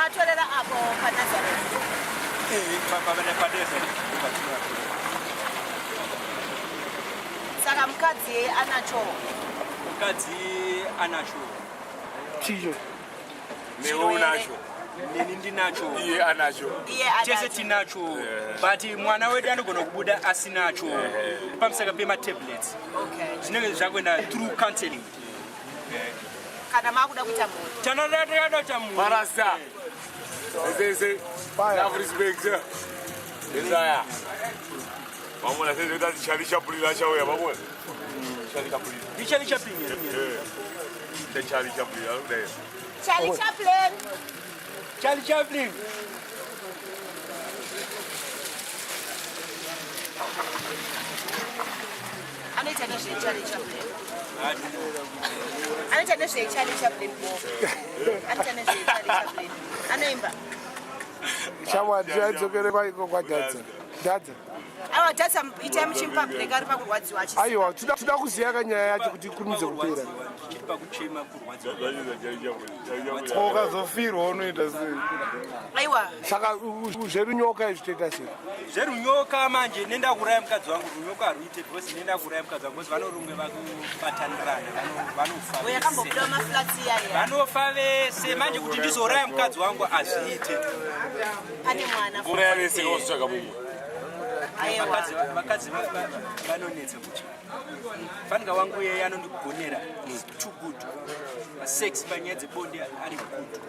Atorera apo paNazareth. Saka mukadzi anacho. Mukadzi anacho. Chicho. Newe unacho. Neni ndinacho. Iye anacho. Iye anacho. Tese tinacho. But mwana wedu anogona kubuda asinacho. Pamusaka pematablets. Okay. Zvinenge zvakuenda through counseling. Kana makuda kuita mhuri. Tanoda toda kuita mhuri. Marasta. Sese. Love respect. Desire. Vamona sese kuti Charlie Chaplin achauya vamona. Charlie Chaplin. Ndi Charlie Chaplin here? Eh. Charlie Chaplin arikudai. Charlie Chaplin. Charlie Chaplin. Anoita nezvei Charlie Chaplin? Anoita nezvei Charlie Chaplin? Anoita nezvei Charlie Chaplin? Anoimba. Shamwari tiadzokere kwaiko kwadhadza. Dhadza. Aiwa Dhadza itai muchimupa break ari pakurwadziwa achisi. Aiwa tinoda kuziva kanyaya yacho kuti ikurumidze kupera. Tichiri pakuchema kurwadziwa. Ukazofirwa unoita sei? Aiwa. Saka zverunyoka izvi toita sei? Zverunyoka manje nenda kuuraya mukadzi wangu runyoka haruite because nenda kuuraya mukadzi wangu because vanorumwe vakubatanirana vanofa. Uyakambobuda maflats iya. Vanofa vese manje kuti ndizouraya mukadzi wangu hazviite. Pane mwana. Kuuraya vese wozotsvaga mumwe. Vakadzi vanonetsa kuti fanika wangu yeye anondigonera is too good sex panyaya dzebonde ari good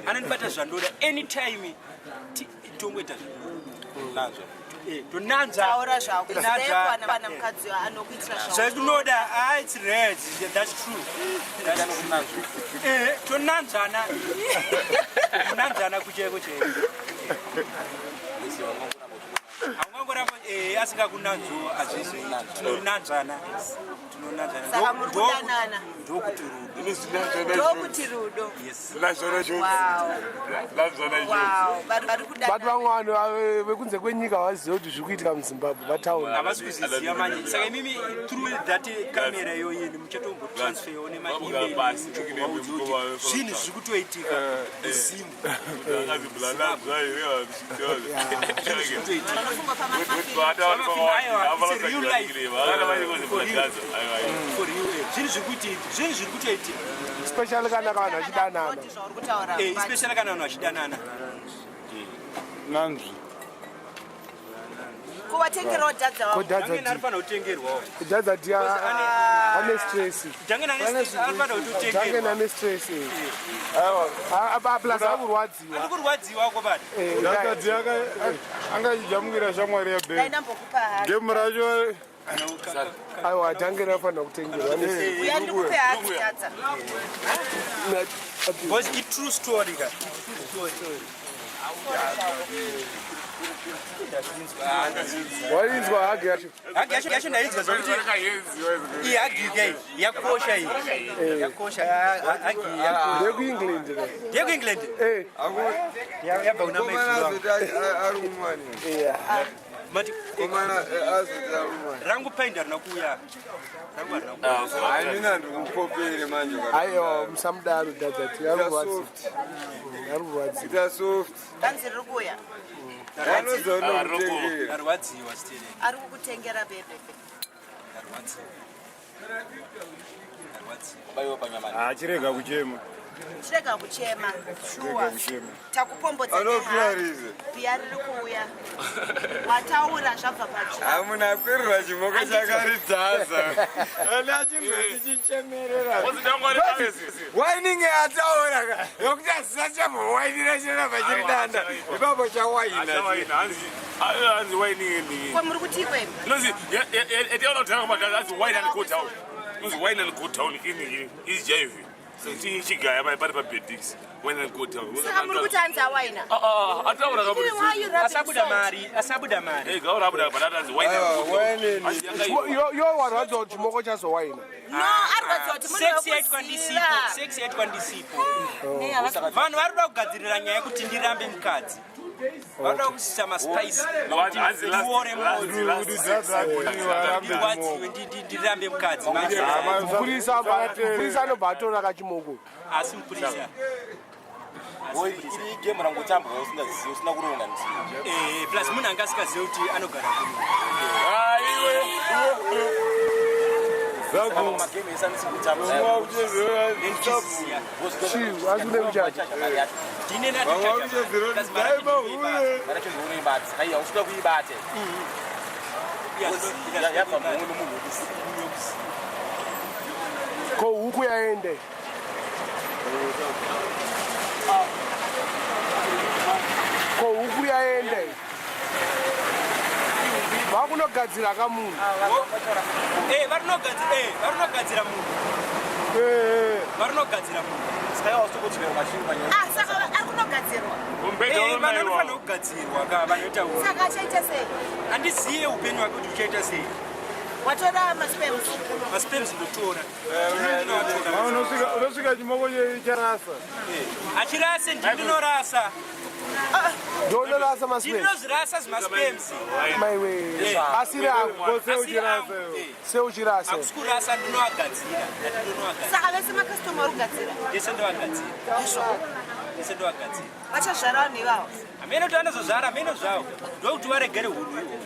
anondibata zvandoda anytime tongoita zvandoda tonanzva zvatinoda ah, it's red that's true tonanzvana kunanzvana kuchaiko chaiko haungangoramba eh, asingakunanzvo hazvizi tinonanzvana tinonanzvana saka muri kudanana ndokuti rudo ndokuti rudo but vamwe vanhu vekunze kwenyika havazive kuti zviri kuitika muzimbabwe vataura havasi kuziziva manje saka imimi through that camera iyoyini muchatombotransferwo nemaemail zvinhu zviri kutoitika zimu zvinhu zviri kutoitika especially kana vanhu vachidanana especially kana vanhu vachidanana nanzvi ko watengerwawo dhadza ko dhadza Dangeni arifanira kutengerwawo dhadza dia ane stress Dangeni arifanira kutotengerwa Dangeni ane stress aiwa plus akurwadziwa ari kurwadziwa ko bani dhadza dia angachijamukira shamwari ya ben ndambokupa haki game racho aiwa Dangeni arifanira kutengerwa ane stress uya ndikupe haki dhadza because i true story ka true story wainzwa hagi yacho hagi yacho yacho ndainzwa zvokuti iyi hagi kai yakosha iyi yakosha hagi ndeyekuengland ndeyekuengland eh yabva kuna mai mati rangu paindi harina kuuya rangu harina kuuya Haina ndikupopere manje. Aiwa musamudaro dhadza arkurwadziwa arkurwadziwa Ita soft. Hanzi riri kuuya. Vanodza unomutengera. Arwadziwa still. Ari kukutengera bebe. Arwadziwa. Arwadziwa. Ah, chirega kuchema. Chirega kuchema. Shuwa. Takupombodza. Anofira rize. Biya riri kuuya. Wataura zvabva patsva. Hamuna kwirira chimoko chakaridzaza. Ana achinzwa chichichemerera. Waininge ataura ka. Yokuti asisachambowainira chiramba chiri danda. Ipapo chawaina. Hanzi waininge ndi. Ko muri kuti kwenu? Inozi etiona kudhara kumadhara hanzi wine and go down. Inozi wine and go down ini is jive. Chigaya pari pabedix. Wine and go down. Saka muri kuti hanzi awaina? Ataura ka Asabuda mari, asabuda mari. Eh, gaura abuda but hanzi wine and go down. Hanzi yakaipa. Yo warwadziwa kuti chimoko chazowaina. No, arwadziwa kuti muri Sex yaitwa ndisipo, sex yaitwa ndisipo. Vanhu vari kuda kugadzirira nyaya yekuti ndirambe mukadzi. Vanoda kusisa maspice ndiore mwoyo ndirwadziwe ndirambe mukadzi manje. Mupurisa mupurisa anobva atora kachimoko. Asi mupurisa. Iri game rangotambwa usingazivi, usina kuronga ndiyo. Eh, plus munhu anga asingazivi kuti anogara kuno. Iwe Saka magame ese anisi kutamba. Nendichiziya. Chii, asi une kuchaja? Ndine Vamwe vakuchezera kuti dai mahure. Mari yacho ndounoibata, saka iya usikuda kuibata. Yabva mumwe nomunhu wekuziva. Ko huku yaende? Ko huku yaende? Vakunogadzira ka munhu. Eh, varinogadzira, eh, varinogadzira munhu. Eh, Varinogadzira munhu. Saka iwa usitokodzvera mashingi panyaya. Ah, saka ari kunogadzirwa. Mubhedha Eh, vanhu unonaiwa. vanofanira kugadzirwa ka vanoita uyu. Saka achaita sei? Handiziye upenyu hwake kuti uchaita sei. Watora masperms. Masperms ndotora. Ndinoatora. Unosvika chimoko charasa. Achirase, ndini ndinorasa. Ndonorasa masperms. Ndinozvirasa zvimasperms. Maiwe. Asiri angu. Kose Asiri uchirasa angu, iwe. eh. Seuchirasa. Hakusi kurasa, ndinoagadzira. Ndati ndinoagadzira. Saka vese makastoma uri kugadzira. Ndese ndoagadzira. Ndese ndoagadzira. Vachazvara vanhu ivavo. Hameno kuti anozozvara, hameno zvavo. Ndokuti varegere hunhu ihwohwo.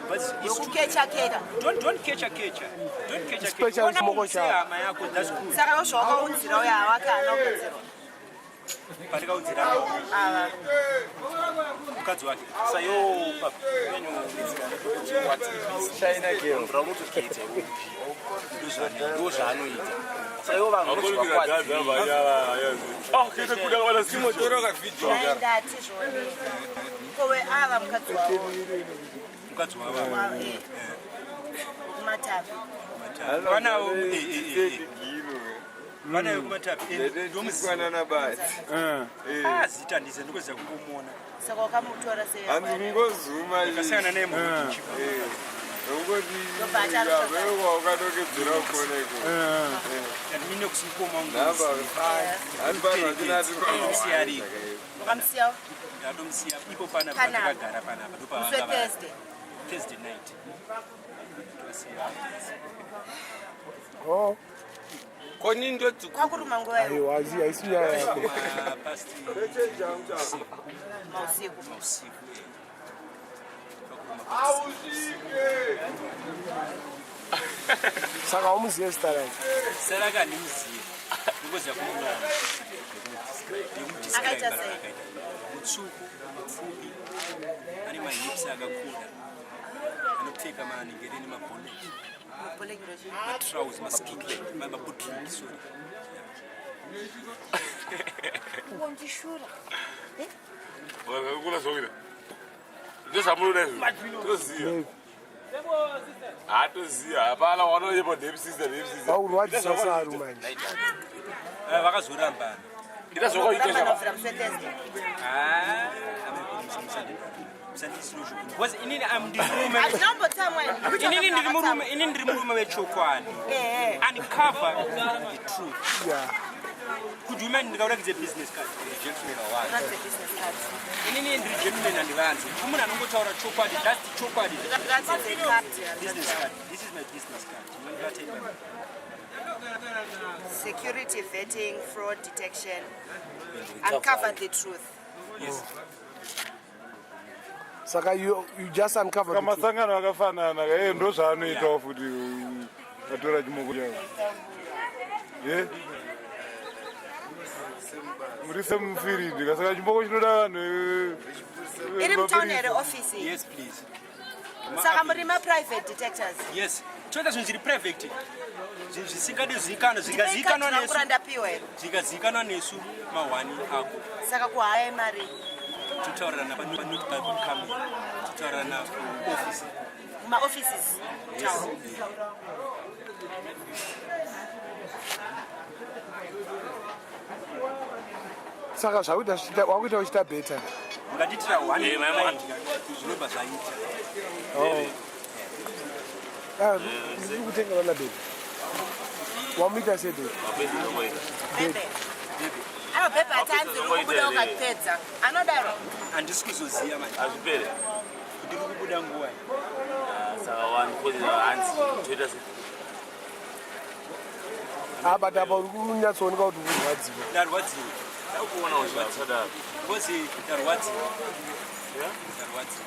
But it's too- Yokukecha kecha. Don't kecha kecha. Don't kecha kecha. Special Ona chimoko munhu chako. sehama yako, that's good. Saka ndozvawakaunzira uyo awake haana kugadzirwa. Pandikaunzira Ava. mukadzi wake. Saka iwo paunonyanyonetsika raunotoketa iwe ndo zvaanoita. Saka iwo vanhu Vakurukira gadza vanyara. Ah, kete kuda kana simotora ka video. Ndati zvone. Kowe ava mukadzi wavo. Mukadzi wavo. Wavo, eh. Kumatapi. Vanawo, eh, eh, eh, eh. Vanayo kumatapi. Eh, ndomuziva. Ndomuziva basi. Ah, zita handise, ndikuziva kungomuona. Saka wakamutora sei? Hanzi kungozuma Ndakasiyana naye mukuti ungoti Ndobva acharuka. wakadokedzera kukona iko. Ndine kusimukoma wangu. Nhamba hanzi vanhu vachinati Musiya ariko. Wakamusiya Ndatomusiya ipo panapa. Panapa. Takagara panapa. musi Ndopavanga vari. weThursday. Thursday night. Tosiya. Oh, Koni ndodzi Kwakuruma nguva iwo aiwa, haisi nyaya yako. Past mausiku. mausiku. Eh. Kwakuruma. Saka wamuzive zita rake? Saraka handimuzive. Ndingoziva kumuona. Akaita sei? Akaita mutsvuku, mupfupi, ane mahips akakura, anopfeka manhengereni, mabholeki, matrousers, maskiki, mabootleg, sorry. Kundishura. Kula zvokuita. Ndozvamunoda izvo. Toziva. Hatoziva. Hapana wanoyepa deep sister, deep sister. Vakurwadzisa saru manje. Eh, vakazorambana. Ita zvakaita Rambana shaka. kubvira musi weThursday. Because inini am ndiri murume. Hazvinombotsamwa. Inini ndiri murume, inini ndiri murume wechokwadi. Ehe. Uncover the truth. Yeah. Kuti women, ndikaurakidze business card. Ratidze business card. Inini ndiri gentleman, handivanzi. Munhu anongotaura chokwadi, that's the chokwadi. Ratidze card. Business card. This is my business card. Unondibata ipapo. Security vetting, fraud detection. Uncover the truth. Yes. Saka you just uncover the truth. Masangano akafanana ka, ndo zvaanoitawo futi, atora chimoko chavo. Ye muri semufiridi ka, saka chimoko chinoda vanhu Iri mutauni here office iyi? Yes, please. Saka muri ma-private detectors. Yes, toita zvinhu zviri private, zvinhu zvisingadi zivikanwa, zvingazivikanwa Rangu nesu. randapiwa here? Zvingazivikanwa nesu, mahwani ako. Saka kuhaya mari? Totaurirana panotecamera, totaurirana kuoffice. Mumaoffices? Yes. Town. Saka zvakuita wakuita uchiita better. Mukatiitira one Eh, mai client, zvinobva zvaita. Ah, ndiri kutenga vana bebe. Wamuita sei bebe? Bebe. Ano bebe atanzi uri kubuda ukapedza. Anodaro. Handisi kuzoziva manje Hazvipere. kuti uri kubuda nguva. Saka wani hanzi toita sei? Ah, but apa uri kunyatsooneka kuti uri kurwadziwa. Ndarwadziwa. Ndakuona usadaro. Because ndarwadziwa. Ndarwadziwa.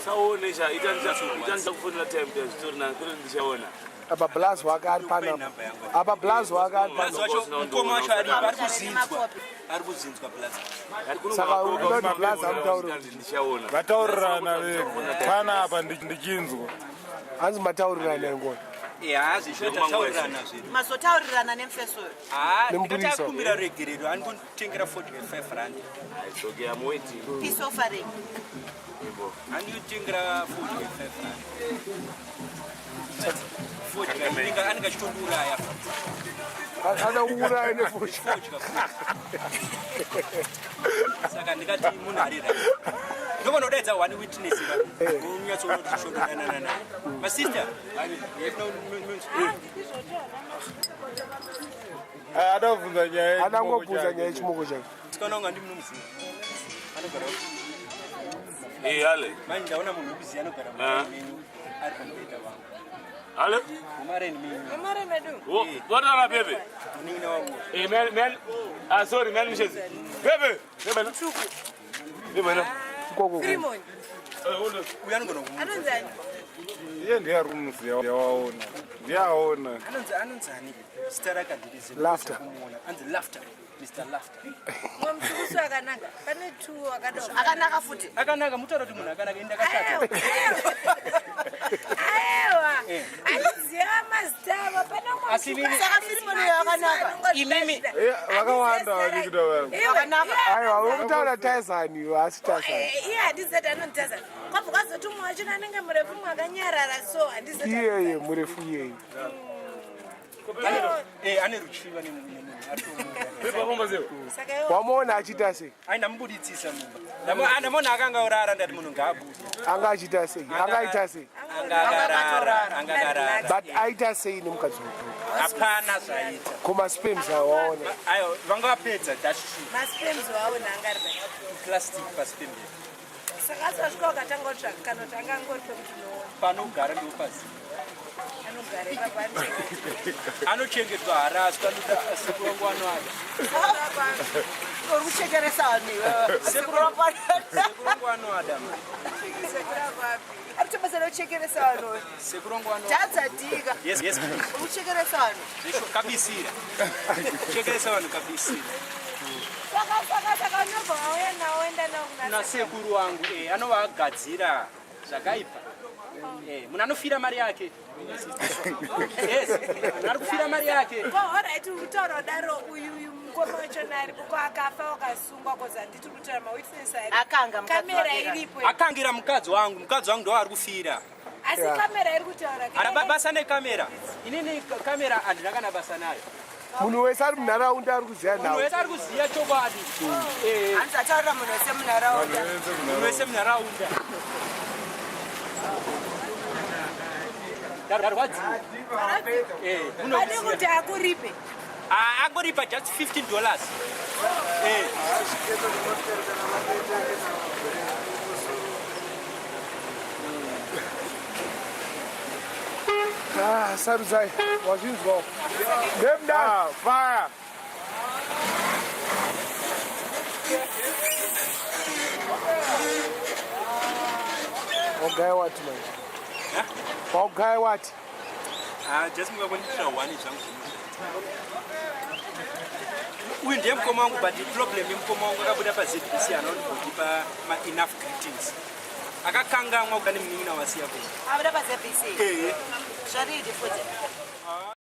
Usaone sha ita ndichakufonera time time zvitori nani kwete ndichaona. Apa blaz wake ari panapa. Apa blaz wake ari Blaz panapa. wacho mukoma wacho ari ari kuzinzwa. Ari kuzinzwa blaz. Saka unoda kuti blaz amutaure kuti Ndichaona. Vataurirana vega panapa ndichinzwa. Hanzi mataurirana ngoni. Eh, zvisho tataurirana zvedu. Mazotaurirana nemufeso uyu. Ah, Nemupurisa. ndikati akumbira regerero andikutengera 45 rand. It's okay, I'm waiting. Peace offering. Andikutengera 45 rand. Fodya anenge achitondiuraya. Ada kuuraya nefodya. Fodya. Saka ndikati munhu ari right. Ndogona kudaidza one witness ka. Unyatsoona kuti zvishodanana naye. Masista, Ada kubvunza nyaya Ada kungobvunza nyaya yechimoko chake. Musikana wangu handi munomuziva. Anogara Eh, ale. manje ndaona munhu wekuziva anogara mumba menyu ari pamubhedha wangu. Ale. Mumareni menyu. Mumare medu. What bebe? Munin'ina wangu. Eh, man, man. Ah, sorry, man, Mishezi. Bebe. Bebe. na. Bebe na. Ikoko. Firimoni. Uyu anogona kumuudza. Anonzani? Iye ndiye ari kumuziva yawaona. Ndiye aona. Anonzi anonzani? Zita rake handirizivi. Laughter. Kumuona. Anzi Laughter. Mr. Laughter. Mwe mutukusu akanaka. Pane two akadoma. Akanaka futi. Akanaka mutaura kuti munhu akanaka ini ndakashata. Aewa. Handiziva mazita avo. Pane mwe Asi mutukusu Saka Firimoni uyo akanaka. Imimi- Vakawanda vachikuita vavo. Akanaka. Aiwa, uri kutaura Tyson iwe, asi Tyson. Iye handizati anonditazana. Kwabva kwazoti umwe wacho anenge murefu mwe akanyarara so handizati. Iyeye murefu iyeye. Eh, ane ruchiva nemunhu atomuda. Bebe wafamba sei? Saka iwe Wamuona achiita sei? Ai ndamubuditsisa mumba. Ndamuona akanga orara ndati munhu ngaabude. Anga achiita sei? Anga aita sei? Anga akarara, anga akarara. But aita sei nemukadzi wako? Hapana zvaita. Koma sperms awaona. Ayo, vanga vapedza dash masperms waona anga ari pai. plastic pasperm. Saka asi wasvika ukatanga kutsvaka kana kuti anga angori pekuti unoona. Panogara ndopaziva. Anogara ipapo anochengeta. Anochengetwa haraswa anoda sekuru wangu anoada. Uri kuchekeresa vanhu iwewe. Sekuru wangu anoada. Sekuru ako api? Ari kutombasana kuchekeresa vanhu. Sekuru wangu anoada. Dhadza dhika. Yes, yes, please. Uri kuchekeresa vanhu. Zvisho kabisira. Chekeresa vanhu kabisira. Saka saka saka unobva wauya nawo woenda nawo kuna Kuna sekuru wangu eh anovagadzira zvakaipa. Eh, munhu anofira mari yake. Yes, munhu ari kufira mari yake. Ko alright uri kutaura kudaro uyu uyu mukoma wachona aripo ko akafa wakasungwa kozi handiti uri kutaura mawitness ari Akanga mukadzi kamera wake ka. iripo Akangira mukadzi wangu, mukadzi wangu ndo ari kufira. Asi kamera iri kutaura Ana basa nekamera. Inini kamera handina kana basa nayo. Munhu wese ari munharaunda ari kuziva Munhu nhau. wese ari kuziva chokwadi. Eh, Hanzi ataurira munhu wese munharaunda. munhu wese munharaunda. Ndarwadziwa. Eh, adi munokuziva. kuti akuripe. Ah, angoripa just $15. Eh. Ah, sarudzai, wazvinzwawo. Nemdani. Ah, fire. Wagaya wati manje. Wagaya wati. Ah, just mungakonditira one zvangu zvino. Uyu ndiye mukoma wangu but problem yemukoma wangu akabuda paZBC anondipa ma enough greetings. Akakangamwa kane munin'ina wasiya kuno. Abuda paZBC. Eh. Zvaridi futi.